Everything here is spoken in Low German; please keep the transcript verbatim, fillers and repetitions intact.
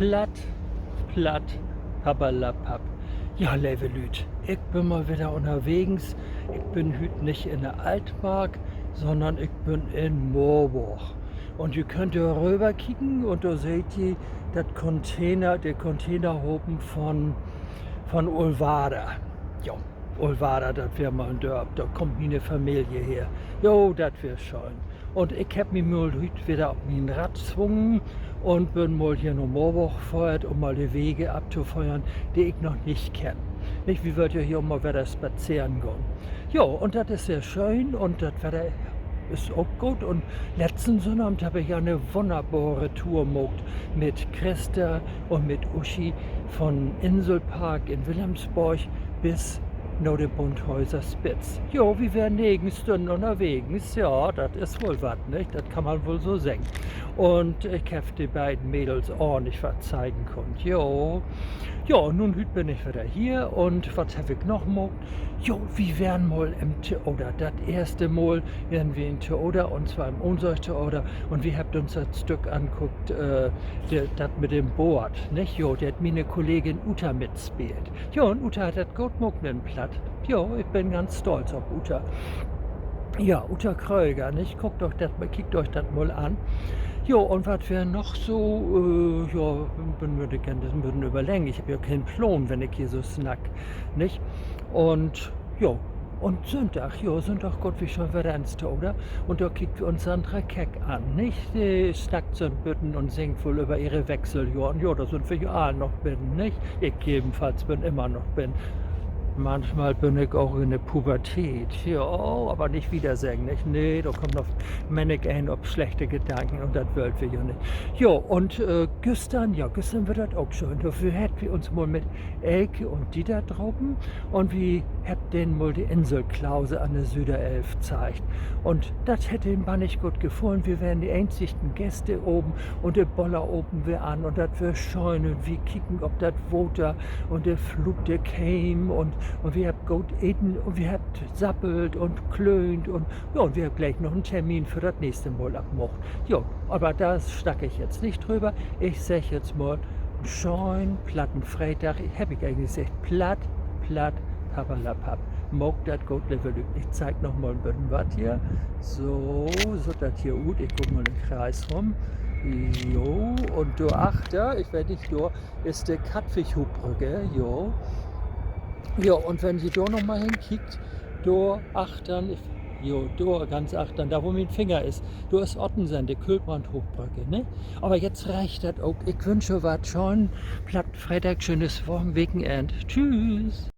Platt, platt, papperlapapp. Ja, leve Lüüd, ik bün mal wedder ünnerwegens. Ik bün hüüt nich in de Altmark, sonnern ik bün in Moorborg. Un ji köönt dor röverkieken un dor seht ji dat Container, de Containerhaven von, von Oolwerda. Jo, Oolwerda, dat weer mal en Dörp, dor kummt miene Familie her. Jo, dat weer schöön. Un ik hebb mi mal hüüt wedder op mien Rad swungen un bün mal hier na Moorborg föhrt, üm mal de Wege aftoföhren, de ik noch nich kenn. Nich, wi wüllt ja hier mal wedder spazeren gahn. Jo, un dat is sehr schöön un dat Wedder is ok goot. Un letzten Sünnavend hebb ik ja 'ne wunnerbare Tour maakt mit Christa un mit Uschi von Inselpark in Wilhelmsborg bis na de Bunthäuser Spitz. Jo, wi weren negen Stünnen ünnerwegens. Ja, dat is woll wat, nich? Dat kann man woll so seggen. Un ik heff de beiden Mädels ornlich wat zeigen kunnt. Jo. Jo, nu hüüt bün ik wedder hier un wat heff ik noch maakt? Jo, wi weren mal im Theater. Dat eerste Mal weren wi in Theater, un zwar im Ohnsorg-Theater. Un wi hebbt uns dat Stück ankuckt, äh, de, dat mit den Boort, nich? Jo, dor hett miene Kollegin Uta mitspeelt. Jo, un Uta hett dat goot maakt mit den Platt. Jo, ik bün ganz stolt op Uta. Ja, Uta Kröger, nich? Kiekt jo dat mal an. Jo, un wat weer noch so, äh, jo, bün, bün ik en beten överleggen. Ik heff ja keen Plaan, wenn ik hier so snack, nich? Un, jo, un Sünndag, jo, Sünndag gaht wi schon wedder ins Theater. Un dor kiekt wi uns Sandra Keck an, nich? De snackt so'n beten un singt woll över ehre Wechseljohren. Jo, dor sünd wi jo all noch binnen, nich? Ik jedenfalls bün immer noch binnen. Manchmal bün ik ok in de Pubertät. Jo, aver nich wieder seggen, nich? Nee, dor kummt noch männig een op slechte Gedanken un dat wüllt wi jo nich. Jo, un, äh, güstern, ja, güstern weer dat ok schöön. Dor hebbt wi uns mal mit Elke un Dieter drapen un wi hebbt den mal de Inselklause an de Süderelv zeigt. Un dat hett den bannig goot gefullen. Wi weren de eenzigsten Gäste baven un de Boller open weer an un dat weer schöön un wi keken op dat Water un de Floot, de keem un, un wi hebbt goot eten un wi hebbt sappelt un klöönt un, ja, un wi hebbt gliek noch en Termin för dat nächste Mal afmaakt. Jo, aver dor snack ik jetzt nich dröver. Ik segg jetzt mal, en schönen platten Freedag. Heff ik egentlich seggt, platt, platt, papperlapapp. Maakt dat goot, leve Lüüd. Ik zeig noch mal en beten wat hier. So, süht dat hier ut. Ik gah mal in'n Kreis rüm. Jo, un dor achter, ik weet nich, dor is de Kattwig-Huuk-Brück, jo. Jo, un wenn ji dor noch mal henkiekt, dor achtern, jo, dor ganz achtern, dor wo mien Finger is, dor is Ottensen, de Köhlbrand-Huuk-Brück, ne? Aver jetzt reckt dat ok. Ik wünsch jo wat, schönen platten Freedag, schönes Wekenenn. Tschüss.